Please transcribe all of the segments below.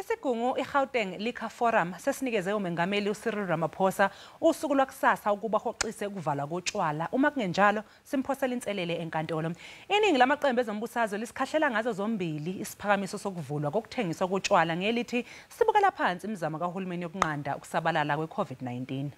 Isigungu iGauteng Liquor Forum sesinikeze umengameli uCyril Ramaphosa usuku lwakusasa ukuba hoxise ukuvalwa kotshwala, uma kungenjalo simphosela inselele enkantolo. Iningi lamaqembu ezombusazwe lisikhahlela ngazo zombili isiphakamiso sokuvulwa kokuthengiswa kotshwala ngelithi sibukela phansi imizamo kahulumeni yokunqanda ukusabalala kwe-COVID-19.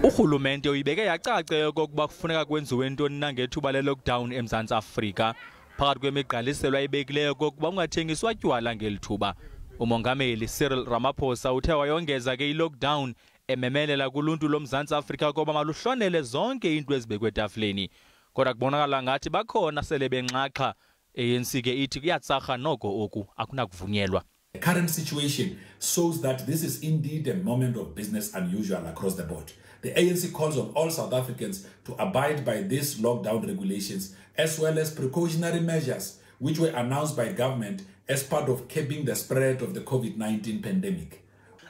Urhulumente uyibeke yacaca okokuba kufuneka kwenziwe ntoni na ngethuba le-lockdown eMzantsi Afrika. Phakathi kwemigqaliselo ayibekileyo kokuba ungathengiswa tywala ngeli thuba. Umongameli Cyril Ramaphosa uthe wayongeza ke i-lockdown, ememelela kuluntu loMzantsi Afrika koba maluhlonele zonke iinto ezibekwe etafileni. Kodwa kubonakala ngathi bakhona sele benxaxha. ANC ke ithi kuyatsarha noko oku akunakuvunyelwa. The current situation shows that this is indeed a moment of business unusual across the board. The ANC calls on all South Africans to abide by these lockdown regulations as well as precautionary measures which were announced by government as part of curbing the spread of the COVID-19 pandemic.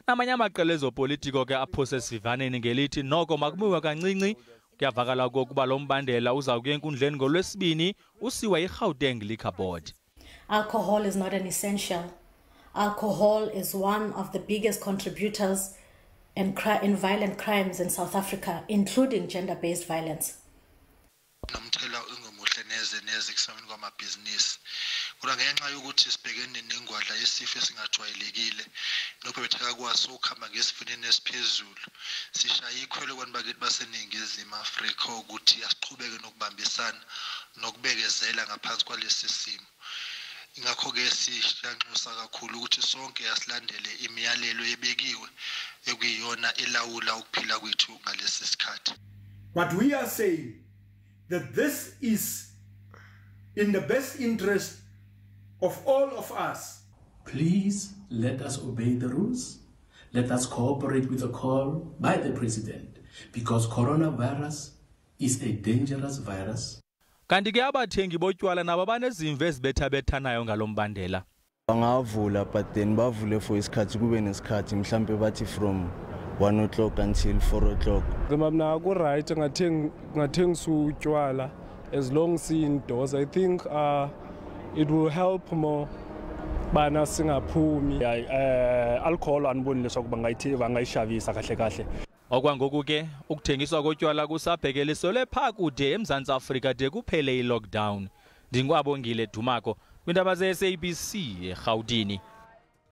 Namanye amaqela ezopolitiko ke aphose esivivaneni ngelithi noko makumiwe kancinci. Kuyavakala okokuba lo mbandela uza kuya enkundleni ngoLwesibini usiwa yiGauteng Liquor Board. Alcohol is not an essential. Alcohol is one of the biggest contributors in violent crimes in South Africa, including gender-based violence. Nomthela ongemuhle neze neze kusameni kwamabhizinisi, kodwa ngenxa yokuthi sibhekene nengwadla yesifo esingajwayelekile nokubhebhetheka kwaso ukuhamba ngesivinini esiphezulu, sishaya ikhwelo kubantu bakithi baseNingizimu Afrika ukuthi asiqhubeke nokubambisana nokubekezela ngaphansi kwalesi simo. Ingakho-ke siyanxusa kakhulu ukuthi sonke asilandele imiyalelo ebekiwe ekuyiyona elawula ukuphila kwethu ngalesi sikhathi. But we are saying that this is in the best interest of all of us. Please let us obey the rules. Let us cooperate with the call by the president, because coronavirus is a dangerous virus. Kanti ke abathengi botywala nabo banezimvo ezibethabethanayo ngalo mbandela. Bangavula, but then bavule for isikhathi, kube nesikhathi mhlambe bathi from 1 o'clock until 4 o'clock. Mna ku-right ngathengisa utywala as long si-indoors. I think it will help more bana singaphumi. Alcohol aniboni leswaku vangayixavisa kahle kahle. Okwangoku ke ukuthengiswa kotywala kusabhekeliselwe phaa kude eMzantsi Afrika de kuphele i-lockdown. NdinguAbongile Dumako kwindaba ze-SABC eRhawutini.